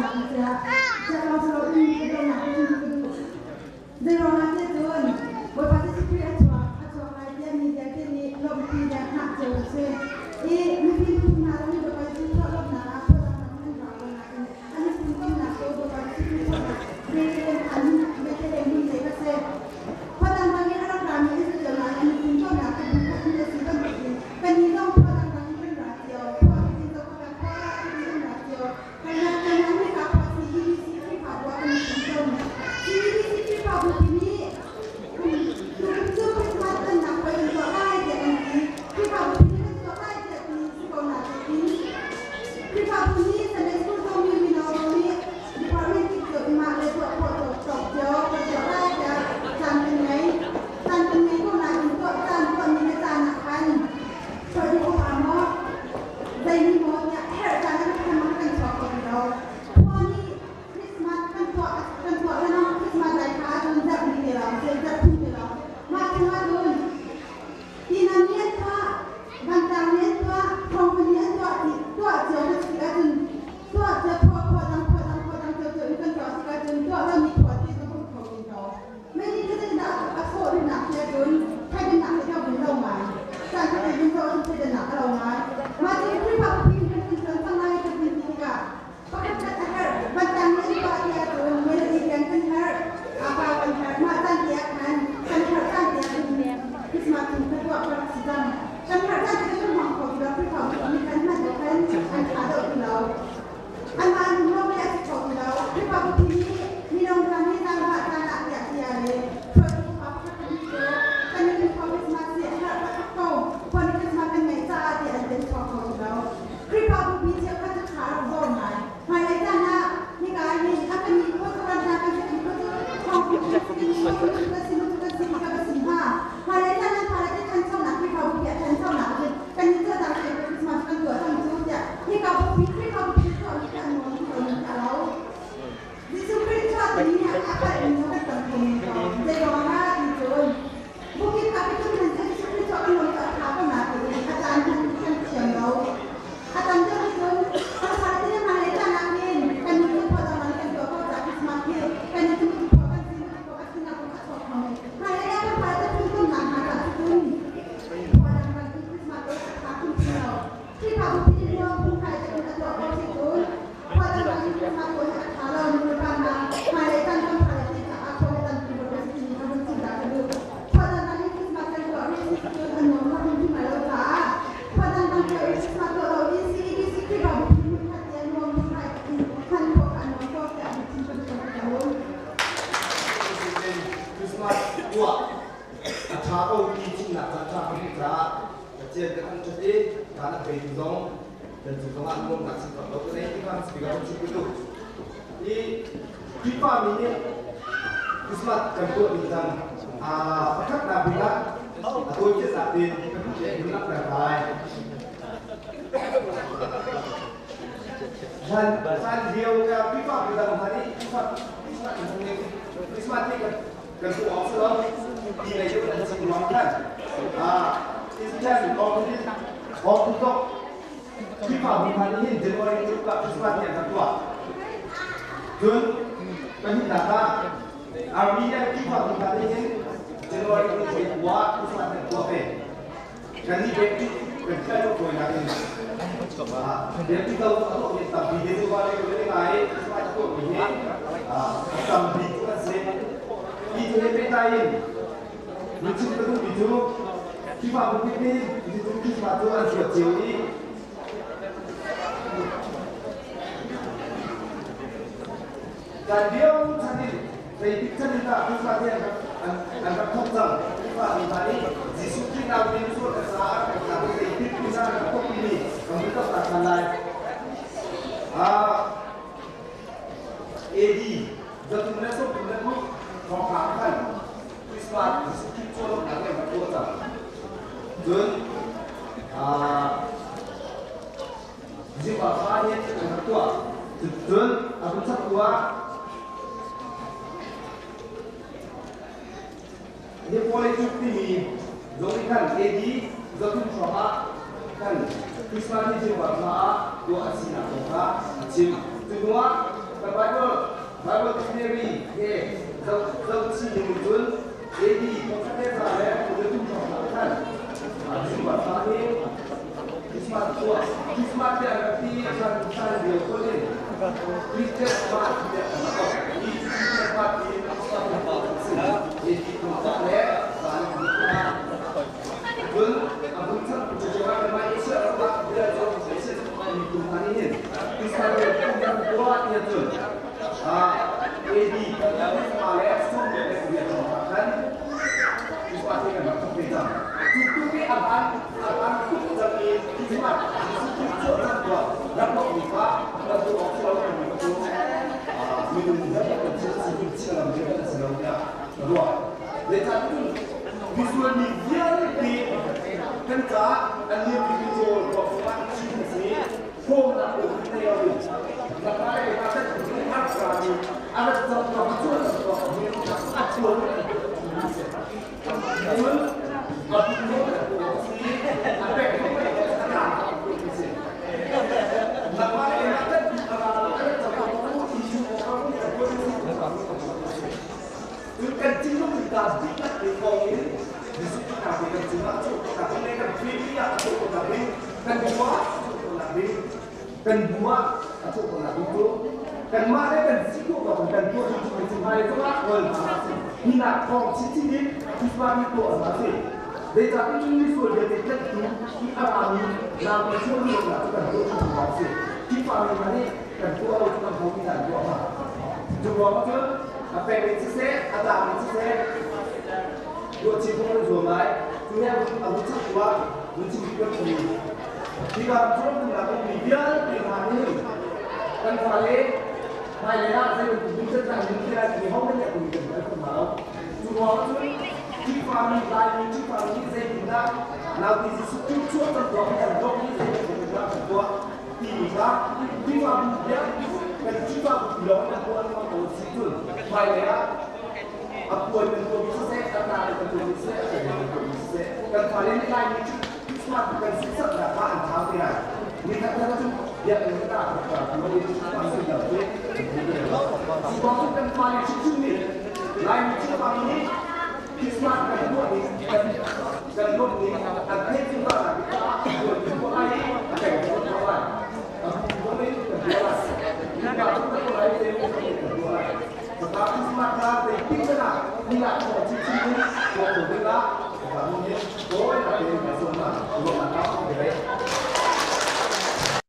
nak tiah tiah lawng si loin biadohnak ka chim ka duh. Zeiruangah tiah cun Bawipa Jesuh Khrih a chuak lai tiah mi vialte nih lawmhpi le hngah cio a si. I mifim phun hna zong nih Bawipa Jesuh chuah lawmhnak ah khuadang ram an ra ko nain an i funtomnak cu Bawipa Jesuh Khrih chuahnak Bethlehem an Bethlehem hmun te kha si. Khuadang ram in a rak rami an si cio nain an i funtomnak cu bu khat in a si bantukin kannih zong khuadang ram in kan ra cio. Khua kip in zohkhat ah khua kip in kan ra cio. Kanmah kanmah nih khua CEBC Khrihfabu ah kan i funtom. CEBC Khrihfabu timi tukum cu Christmas tonnak puai kan tuah lai tiah kan ti. Khrihfabu nih kan tuah lai tiah ti si ko na tein Khrihfabu nih Sunday School zong mino zong nih department kip cio in mah le tuah khawh tawk cio kan tuah lai tiah caan kan ngei. Caan kan ngei ko nain tuah caan tuahmi le caan ah khan chuah duh awk ah maw zei ni maw tiah herh caan ah kan kan chuak kho ti lo. Khua nih Christmas kan tuah lenang Christmas lai kha ahcun zarh ni te lawng si, zarh thum te lawng. Mah chung ahcun tinam nih an tuah, vantlang nih an tuah, thawngpha nih an tuah ti tuah cio na si ahcun tuah cio khua khua dang khua dang khua dang cio cio in kan tuah si ahcun tuah lomi khua ti cu kan kho ti lo. Mei cu zeidah a sawh rihnak ti ahcun thaidannak he ka vun lo ngai. Caan khat vun zoh ahcun thaidannak a lo ngai. Mah cu Khrihfa upi in kan vun tuan cang lai kan vun ti tikah pakhat khat a herh. Vantlang nih an tuah ti ahcun melody tiang kan herh. Apa kan herh. Mah caan te ah khan kan herh caan te ah cun Christmas cu ka tuah ka rak si cang. Kan herh caan te kan hmang kho ti lo. Khrihfa upi nih khan hman lo khan an ṭha deuh ti lo. Anmah an lawm le a si kho ti lo. Khrihfa bupi nih mino hna nih zaangfah caan ah tiah tia le hruaitu upa pakhat kan cu kan i khua Christmas hi a herh taktak ko. Khua nih Christmas kan ngeih caah tiah an kan chuak kho ti lo. Khrihfa bupi cheukhat cu thla a rak zor ngai. Hmailei caan ah hika hin a kan i khua cu hna kan si kan khua cu thawngphu kan si kan si kan si kan si kan si hna. Hmailei caan ah thla le ṭhanchonak Khrihfa bupi a ṭhanchonak ah kan i cawlcang te Christmas kan tuah cang cu tiah hika bupi Khrihfa bupi tuahmi khi an nuam ti lo mi a lo. Jesuh Khrih chuah timi hi a palhmi cu kan tam kho men ko. Zei ruang ah ti cun bukip ah khi cun Jesuh Khrih chuah kan nuam cu a ṭha ko na tiin a caan hman kan thiam lo. A tam deuh hi cun pangpar ti le hmailei caan ah hin kan nu cu khuadang ah kan tuah ko ca Christmas hi kan nu cu mutu khua kan si mutu khua kan sinak kong a chuak kho men. Hmailei ah pangpar te phun tonnak hna cah cun khuadang ram in Christmas te a ṭha khun ti lo. Khrihfa bupi nih nuam phungphai te in a tuah ko si cun khuadang ram in Christmas pawl hi a ṭha lo nu le pa hna hmailei caan pangpar le ti caah khua le tampi ruat a si timi kha vun chim ta ka duh. Khuadang ram in Christmas kan tuah rih si cun a nuam bak in ti lo caah khuadang ram tuah i Christmas tuah lo in CEBC Khrihfa bupi hmun khat te a nuam phungphai in hman khawh kha a nuam ko tiah vun chim ka duh ko. Christmas tuah a ṭha ko ti chimnak ca ṭha ka hmuh caah Pathian ka thangṭhat i van a peitu zong kan cung zongah nuamnak chim bak lo ka nei ti kha speaker kan chim tu. I Khrihfa mi nih Christmas kan tuah mi cang pakhatnak bik ah a tawifiannak tein kan hun langhter lai. Hlan hlan lio ka Khrihfa bu dang hna nih Christmas Christmas Christmas hi kan tuah awk si lo ti lei deuh an chim ruang khan Christian Orthodox Orthodox Khrihfabu hna nih hin January 2 ah Christmas ni an rak tuah. Cun pahnihnak ah Armenian Khrihfabu hna nih hin January 22 ah Christmas an tuah ve. Kan nih Baptist kan thial tuk ko nain Baptist lo a tuahmi tampi te cu vale ko le ngai Christmas a tuahmi hi a tampi cu an si. Hi cu he pehtlai in michim ka duhmi cu Khrihfabu kip nih cucu Christmas cu an zuat cio i Kan lio chan in zeitik chan in dah Khrihfa hi an rak thawk cang? Khrihfa mi hna nih Jesuh Khrih nauinn sual kan caah kan hna hi zeitik in dah an rak thawk timi kan hun tok ta ṭhan lai. AD 332 thawngpang khan Christmas Jesuh Khrih cawnnak an rak tuah cang. Cun Zingpa thla hi an rak tuah. Cun a vun chaptu ah hi vawleicung timi zong nih khan AD 300 hrawng ah khan Christmas ni zingpa thla ah tuah a sinak kong kha a chim. Cu hnuah Bible Bible dictionary he zoh zoh chih ning cun AD pakhat le za le kul thong hna khan December thla hi Christmas tuah Christmas tiah rak ti chan chan lio ko in Christian Mass tiah kan rak i Christian Mass ti Christmas si AD thong le za le kul cun a hun chan cu ah kanmah Asia ram ah bia cu Asia miphun hna nih hin Christmas kan tuah tiah cun AD ma le sum le bia thong khan Christmas hi kan rak thok ve cang. Cu tuk i a van a van tuk cang i Christmas Jesuh Khrih chuah cang tuah rak lawk mi kha kan tuah awk si lo timi cu minung nih kan chim si chia lam hi kan si lo tiah ka ruah. Zeicahtiah misual mi vialte kan caah an liammi cawl ruak chim a si. Hrawmnak le thei lo in lakah le mah kan harsa mi a rat cang ko cu a chuak mi a chuak cun a bu si a pek a ta si lakah le mah kan a ra a rat cang ko ti chu kan thinlung ta dihlak te kong in Jesuh Khrih na kan cungah cu ka kan kan family ah a chuah ko ding kan bu ah a chuah ko ding kan bu ah a chuah ko ding cu kanmah le kan si ko ko kan tuah cu kan cungah le cungah ngol hna si hi nak thawng chinchin in Christmas ni tuah hna si zeicahtiah cun mi sual vialte tlanhtu hi a rami nau kan chuah mi hna cu kan tuah cu hna si Khrihfa mi hna nih kan tuah lo cu kan ho mi hna tuah hna cu ruangah cun a pek in siseh a tlak in siseh ruahchih phung an zuam lai. Cu he a hun chak tu ah hun chim kan um. Hika ram thumnak ummi vialte hna nih kan fale hmailei ah zei bantuk mintatnak min te lai timi hohmanh nih a tum kan hngal hna lo. Cu ruangah cun Khrihfami Laimi Khrihfami nih zeitindah nauti Jesuh Khrih chuah cang tuah kan dawt i zeibantuk dah kan tuah timi kha Khrihfabu vialte kan Khrihfabu lawng kan tuah lengmang ko si cun hmailei ah a puan kan tuahmi siseh, a hna kan tuahmi siseh, a kan kan tuahmi siseh, kan fale nih Laimi cu Christmas kan sunhsaknak kha an thau te lai. Ni khat khat cu biakinn ka ta ka tuah i Christmas sun dang cu cu bang cu kan fale hrimhrim nih Laimi Khrihfami nih Christmas kan tuah ning kan kan lawmh ning an theih zungzal nak ding caah tuan kan tuah lai i a peng kan tuah lai. A bu zong in kan tuah lai. Innka cu kan tuah lai i kan tuah lai. Baka Christmas kha zeitik hmanh ah ni ah thawng chinchin in tuah ko ding ah